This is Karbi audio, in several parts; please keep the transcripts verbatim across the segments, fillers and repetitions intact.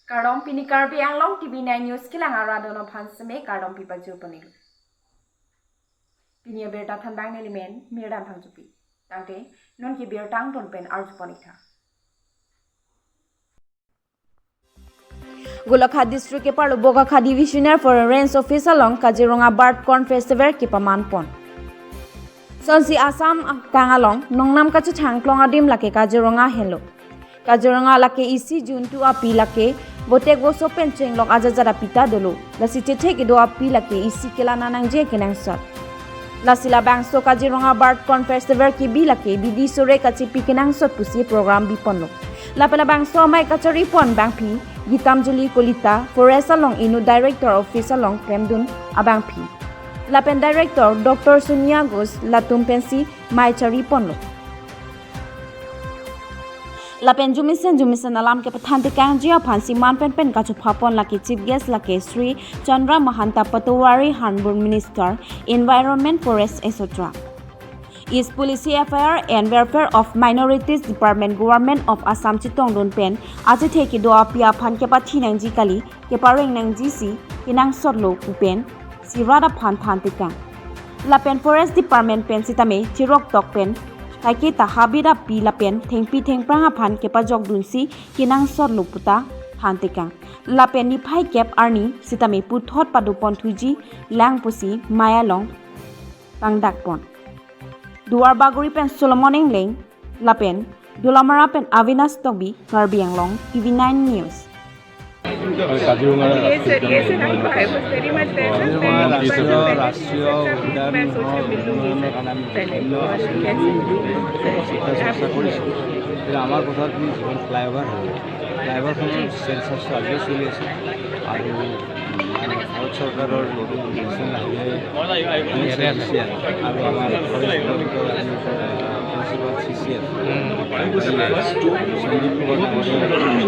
Kardom, pini Karbi Anglong T V nine News kelang arat atum aphan seme kardom pipajur ponlo. Pini abirta thanbang nelimen Mirdam Phangchopi. Tangte non ke birta angton pen arju pon-ik tha. Golaghat District keparlo Bokakhadi Divisional Forest Range Office along Kaziranga Bird Corn Festival kepaman pon. Sonsi Assam akang along nongnam kachethang klong adim lake Kaziranga henlo. Kaziranga lake isi juntu api lake botek boso pen chenglok ajajat api ta dolo. Lasi chethe kedo api lake isi kelana nangji kenangsot. Lasi labangso Kaziranga Bird Corn Festival kebi lake bidi sore kachepi kenangsot pusi program biponlo. Lapen labangso amei kachari pon abangpi Gitanjali Kalita, Forest along inut Director Office along klemdun abangpi. Lapen Director Doctor Sonia Ghosh latum pensi mei chari ponlo. Lapen jumisen jumisen alam kepathan tekangji aphansi man pen pen kachopha pon lake Chief Guest lake Shri Chandra Mahanta Patowari, Hornbill Minister, Environment, Forest, et cetera. East Policy Affairs and Welfare of Minorities Department, Government of Assam chetongdun pen achethe kedo api aphan kepathi nangji kali, kepareng nangji si kenangsotlo pu pensi rat aphan than tekang. Lapen Forest Department pen sitame chirok tok pen kaike ta habit api lapen thengpi thengphrang aphan kepajokdunsi kenangsotlo puta than tekang. Lapen niphai kep arni sitame puthot pado pon thuji lang pusi mei along pangdak pon. Duarbagori pen Solomon Engleng lapen Dolamara pen Avinash Tokbi, Karbi Anglong T V nine News. কাজিৰঙাৰ Yes, sir. Yes, sir. I was very much there, sir. Kaziranga ৰাষ্ট্ৰীয়, ৰাষ্ট্ৰীয় উদ্যান উন্নয়নৰ কাৰণে আমি বিভিন্ন আঁচনি চিন্তা চৰ্চা কৰিছোঁ। কিন্তু আমাৰ কথাত কি যিখন ফ্লাইঅভাৰ হ'ব, ফ্লাইঅভাৰখনৰ চেঞ্চাছটো আজিও চলি আছে আৰু ভাৰত চৰকাৰৰ নতুন national highway N H A D C L আৰু আমাৰ ফৰেষ্ট ডিপাৰ্টমেণ্টৰ আজি, ah, principal C C F, Sandeep Kumar ডাঙৰীয়া,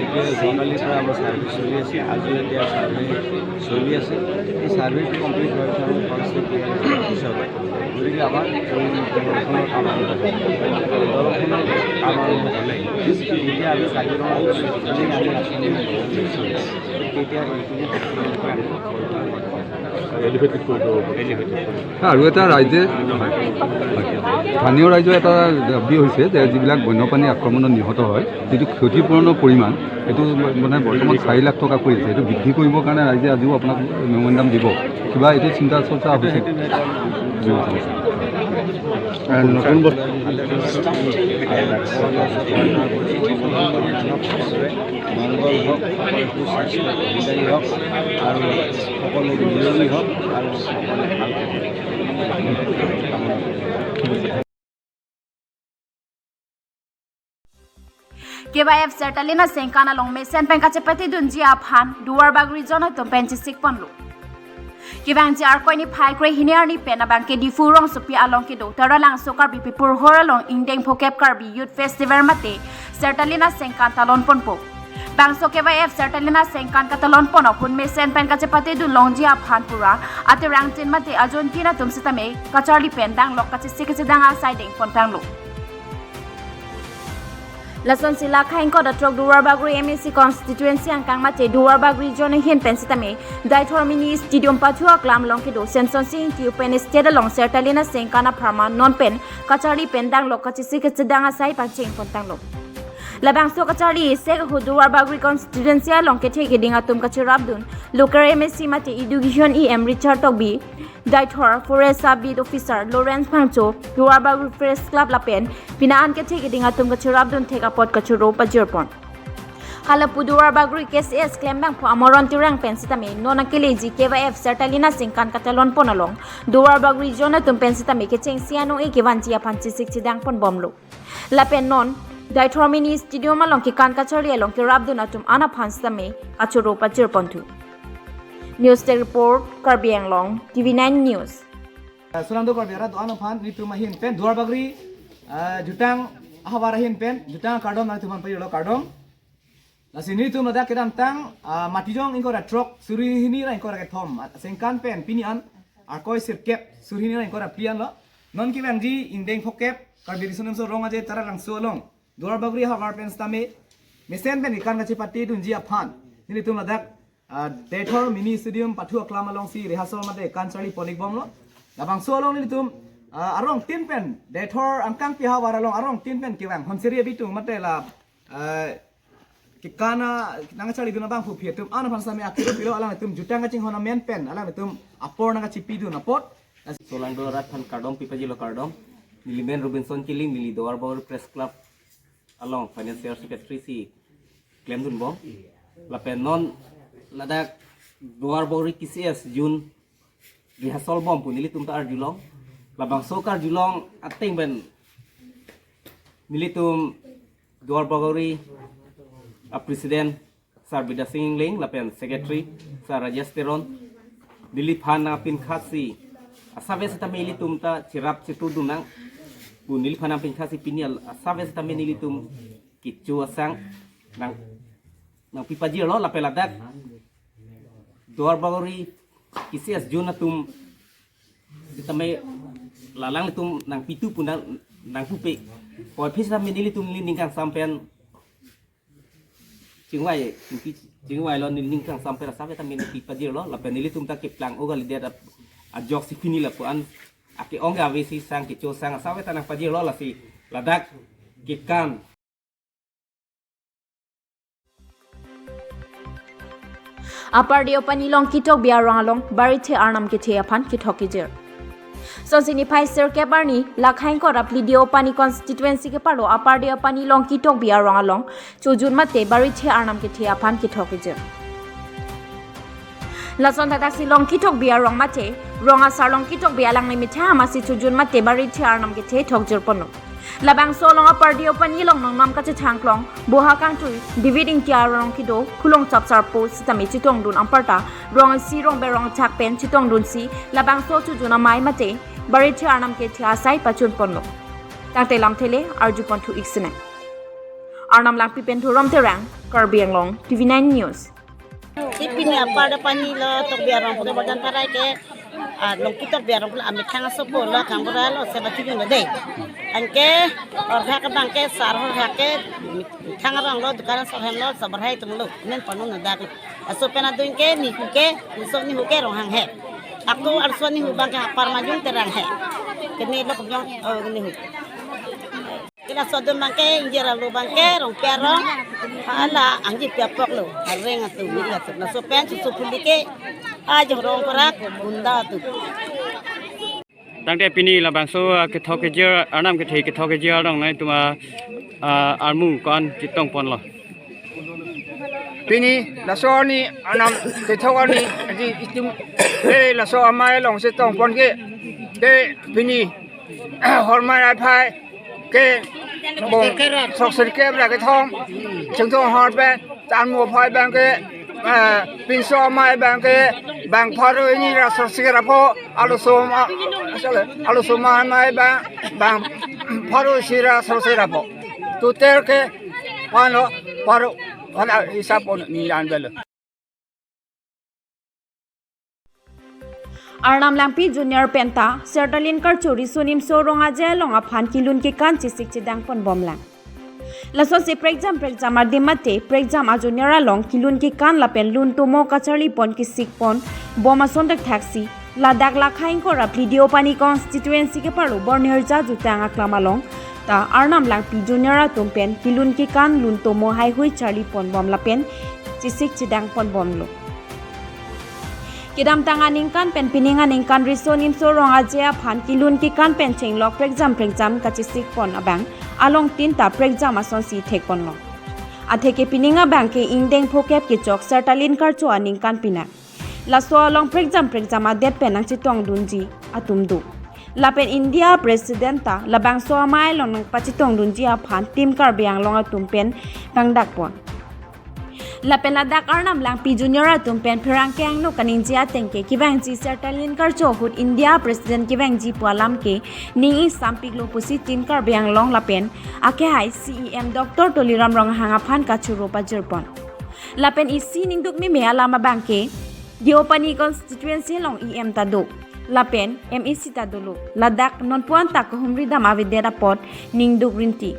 এতিয়া যোৱাকালিৰ পৰা আমাৰ ছাৰ্ভে চলি আছে, আজিও এতিয়া ছাৰ্ভে চলি আছে। এই ছাৰ্ভেটো কমপ্লিট হোৱাৰ পিছত আমি ফৰেষ্ট ডিপাৰ্টমেণ্টৰ পিছত গতিকে আমাৰ এই দলংখনৰ কাম আৰম্ভ হ'ব। দলংখনৰ কাম আৰম্ভ হ'লে তেতিয়া আমি কাজিৰঙাত আমি আঁচনি তেতিয়া এইখিনি এলিভেটেড কৰি দিব। এলিভেটেড কৰি দিব। আৰু এটা ৰাইজে, স্থানীয় ৰাইজৰ এটা দাবী হৈছে যে যিবিলাক বন্যপ্ৰাণী আক্ৰমণত নিহত হয়, যিটো ক্ষতিপূৰণৰ পৰিমাণ, এইটো মানে বৰ্তমান চাৰি লাখ টকা কৰি আছে, এইটো বৃদ্ধি কৰিবৰ কাৰণে ৰাইজে আজিও আপোনাক মেমৰেণ্ডাম দিব। কিবা এইটো চিন্তা চৰ্চা হৈছে? নতুন বছৰ মংগল হওক, সকলোৰে সুস্বাস্থ্য অধিকাৰী হওক আৰু সকলো নিৰোগী হওক আৰু সকলোৱে ভাল কামনা কৰিছোঁ। K Y F Sertalina Sengkan along mesen pen kachepatedunji aphan Duarbagori jon atum pen chesik ponlo. Kevangji Arkoi niphai krehini arni pen abang ke Diphu rongsopi along kedo Taralangso Karbi Pipur Hor along ingdeng phokep Karbi Youth Festival mate Sertalina Sengkan talon ponpo. Bangso K Y F Sertalina Sengkan katalon pon ahut mesen pen kachepatedun longji aphan pura aterang tin mate ajon tin atum sitame kacharli pen danglok kachesik kachedang asai deng pon tanglo. Lasonsi la khaingkot atrok Duarbagori M A C constituency angkang mate Duarbagori jon ahin pen sitame Deithor Mini Stadium pathu aklam along kedo Semsonsing Ingti pen stage along Sertalina Sengkan apharman non pen kacharli pen danglok kachesik kachedang asai pangcheng pon tanglo. Labangso kacharli isi ahut Duarbagori constituency along kethe keding atum kacherapdun local M A C mate Education E M Richard Tokbi, Deithor Forest Sub Beat Officer Lawrence Phangcho, Duarbagori Press Club lapen pina an kethe keding atum kacherapdun thek apot kachoro pajir pon. Halapu Duarbagori K C S klembangpo Amoron Terang pen sitame non akeleji K Y F Sertalina Sengkan katalon pon along Duarbagori jon atum pen sitame kechengsi anong-e kevanji aphan chesik chedang pon bomlo. Lapen non Deithor Mini Stadium along kekan kacharli along kerapdun atum an aphan sitame kachoro pajir ponthu. News Desk Report, Karbi Anglong, T V nine News. Sulangdo Karbi arat do-an aphan nelitum ahin pen Duarbagori, ah, jutang ahavar ahin pen jutang kardom nanglitum aphan pajirlo, kardom. Lasi nelitum ladak kedamtang, ah, Matijong ingkoi ra throk, suri hini ra ingkoi ra kethom, ah, Sengkan pen pini an Arkoi sirkep, suri hini ra ingkoi ra phli anlo. Non kevangji ingdeng phokep Karbi Riso Nimso Rong Aje Taralangso along Duarbagori ahavar pen sitame mesen pen kekan kachipatedunji aphan nelitum ladak, ah, Deithor Mini Stadium pathu aklam alongsi rehearsal mate kan charli pon-ik bomlo. Labangso along nelitum, ah, arongtin pen, Deithor angkang pi havar along arongtin pen kevang Honsiri abitung mate la, ah, kekan, ah, nangcharlidun abangphu aphi atum an aphan sami akiru pilo, alanglitum jutang kachinghon amen pen alanglitum apor nangkachipidun apot. Solangdo arat aphan kardom pipajilo, kardom. Neli men Robinson Killing, neli Duarbagori Press Club along Financial Secretary si klemdunbom. Lapen non ladak Duarbagori K C S June rehearsal bom pu nelitum ta arjulong. Labangso karjulong ateng pen nelitum Duarbagori a President Sir Bidya Sing Engleng lapen Secretary Sir Rajesh Teron neliphan nangpinkhatsi asave setame ilitum ta cherap chetudun nang pu neliphan nangpinkhatsi pini al asave setame nelitum kecho asang nang nangpipajirlo lapen ladak Duarbagori K C S June atum setame lalanglitum nangpitu pu nang nangpupe. Puvoiphit setame nelitum neli ning kangsam pen chingvai, chingki chingvailo, neli ning kangsam pen asave setame nangpipajirlo lapen nelitum ta keplang-o kalidet ap- ajoksi pini lapu-an ake-ong ke avesi sang kecho sang asave ta nangpajirlo, lasi ladak kekan. Upper Deopani Longki Tokbi arong along Barithe Arnam kethe aphan kethok kejir. Sonsini phai sirkep arni Lakhaingkot Apli Deopani constituency kepalo Upper Deopani Longki Tokbi arong along chojun mate Barithe Arnam kethe aphan kethok kejir. Lason thakthak si Longki Tokbi arong mate rong asar Longki Tokbi alangli methang amatsi chojun mate Barithe Arnam kethe thokjir ponlo. Labangso along Upper Deopani along nongnam kachethang klong, boha kangtui, David Ingti arong kedo, Khulong Chapsar post sitame chetongdun anparta rong isi rong berong thak pen chetongdunsi labangso chojun amei mate Barithe Arnam kethe asai pachun ponlo. Tangte lamthe le arju ponthu-ik sinang. Arnam Langpi pen Thurom Terang, Karbi Anglong, T V nine News. Si pini Upper Deopani lo Tokbi arong pura badan parai ke, ah, Longki Tokbi arong pura amethang asopo lo kang pura lo seba chojunlo dei. Anke horhak abang ke sar horhak ke methang arong lo dukan sar hem lo sabar hai tum lo nen panu nadak lo. Aso pen adun ke nihu ke niso nihu ke Ronghang he. Ako arso nihu abang ke Upper Majung Terang he. Kene lo kebjong, oh, nihu. Kila sodun abang ke ingjir alo abang ke Rongpi arong hala angji pi apok lo, areng atum, mi atum. Laso pen susu puli ke ajo rong korak gunda atum. Tangte pini labangso, ah, kethok kejir, Arnam kethe kethok kejir along nangtum, ah, ah, armu ko-an chetong ponlo. Pini laso arni Arnam kethok arni aji itum, eh, laso amei along chetong pon ke, ke pini hormai aphai ke bong sok sirkep ra kethom chengthong hor pen tanmo phai abang ke, eh, pinso amei abang ke bang pharo hini ra sorsi ra pho, alusom a, asale, alusom amei abang, bang pharo isi ra sorsi ra pho. Total ke pano pharo, pano hisap pon ni an belo. Arnam Langpi Junior penta Sertalin Karcho Riso Nimso Rong Aje along aphan kelun kekan chesik chedang ponbomlang. Lasonsi prekjam prekjam adim mate prekjam a-junior along kelun kekan lapen lun tomo kacharli pon kesik ponbom ason thakthak si ladak Lakhaingkot Apli Deopani constituency kepalo Bornirja jutang aklam along ta Arnam Langpi Junior atum pen kelun kekan lun tomo haihui charli ponbom lapen chesik chedang ponbomlo. Kedamtang aningkan pen pining aningkan Riso Nimso Rong Aje aphan kelun kekan pen chenglok prekjam prekjam kachesik pon abang along tin ta prekjam asonsi thek ponlo. Atheke pining abang ke ingdeng phokep kechok Sertalin Karcho aningkan pinak. Laso along prekjam prekjam adet pen nangchetongdunji atum do. Lapen India President ta labangso amei along nangpachetongdunji aphan Team Karbi Anglong atum pen pangdak pon. Lapen ladak Arnam Langpi Junior atum pen pherangke angno kaningje ateng ke kevangji Sertalin Karcho ahut India President kevangji pu alam ke ning ingsampiklo pusi Team Karbi Anglong lapen akehai C E M Doctor Tuliram Ronghang aphan kachoro pajir pon. Lapen isi ningduk meme alam abang ke Deopani constituency along E M ta do lapen M A C ta dolo. Ladak nonpu-an ta kahumri dam avedet apot ningduk rinti.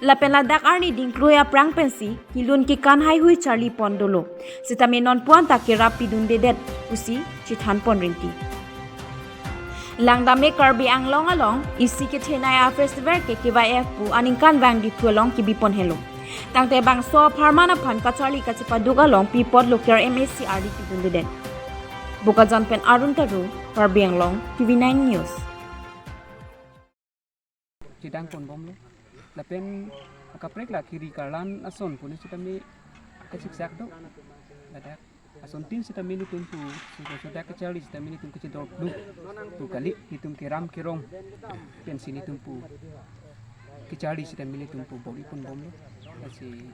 Lapen ladak arni dingkrui aphrang pensi kelun kekan haihui charli pon dolo. Sitame non puan ta kerap pidundedet pusi chethan pon rinti. Langdam-e Karbi Anglong along isi kethenei a festival ke K Y F pu aningkanvang Diphu along kebi pon helo. Tangte bangso apharman aphan kacharli kachepaduk along pi apot local M A C ardi pidundedet. Bokajan pen Arun Taro, Karbi Anglong, T V nine News. Chedang pon bomlo. Lapen akaprek la kiri karlan ason pune sitame kasiksak do. Ladak asontin sitame netum pu, sudah sudah kacharli sitame netum kachedor duk pu kali, netum keram kerong pensi netum pu kacharli sitame netum pu bor-i pon bomlo. Lasi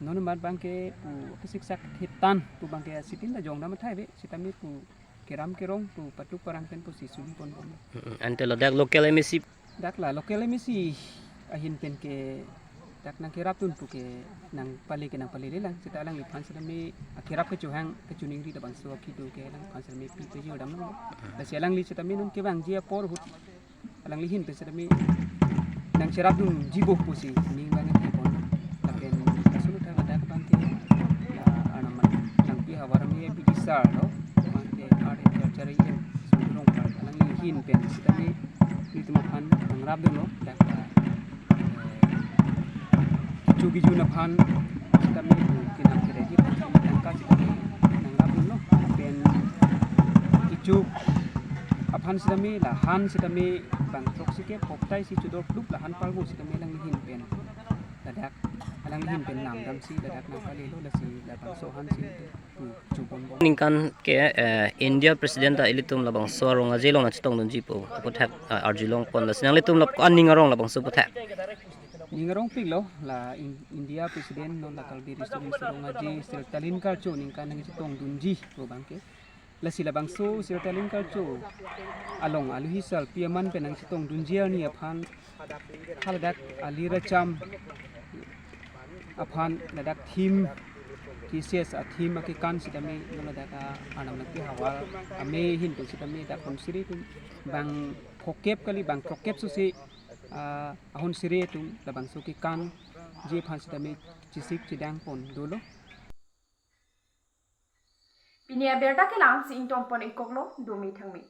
non amat abangke pu kasiksak hitan pu abangke asitin ta jong dam athai ave, sitame pu keram kerong pu patuk parang pen pusi suli pon bomlo. Mm, ante ladak local M A C. Dak la local M A C ahin pen ke dak nangkerapdun pu ke nangpale ke nangpalele lang, seta alangliphan sitame akerap kechohang kechoningri labangso akitu ke alangliphan sitame pi pejor damlo. Lasi alangli sitame non kevangji apor ahut alangli ahin pen sitame nangcherapdunji bo pusi ning abang ithek pon. Lapen kasulutha ladak abangke, ah, arnam nangpi havar ame bidisar lo, abangke art and culture E M Sundurong Park, alangli ahin pen sitame netum aphan nangrapdunlo, dak, ah, eh, kecho kejun aphan sitame kinam kereji aphan sitame tangka sitame nangrapdunlo, pen kecho aphan sitame lahan sitame bang throksi ke phoktai si chodor duk lahan parvo sitame alangli ahin pen ladak alangli ahin pen namdamsi ladak nangpalelo, lasi labangso aphansi pu chubon bon. Ningkan ke, eh, India President ta ilitum labangso arong aje along nangchetongdunji pu aputhak, eh, arjulong pon, lasi nanglitum lap aning arong labangso aputhak. Ning arongpiklo, la In-, India President non la Karbi Riso Nimso Rong Aje Sir Talin Karcho ningkan nangchetongdunji pu abangke. Lasi labangso Sir Talin Karcho along aluhi sarpi aman pen nangchetongdunji arni aphan, ha ladak ali racham aphan ladak theme, T C S a theme akekan sitame non ladak a arnam nangpi havar ame ahin pen sitame dak ahon siri atum bang phokep kali bang throkkep susi, ah, ahon siri atum labangso kekanji aphan sitame chesik chedang pon dolo. Pini abirta ke la-ansi ingtong pon-ikoklo, dome thangme.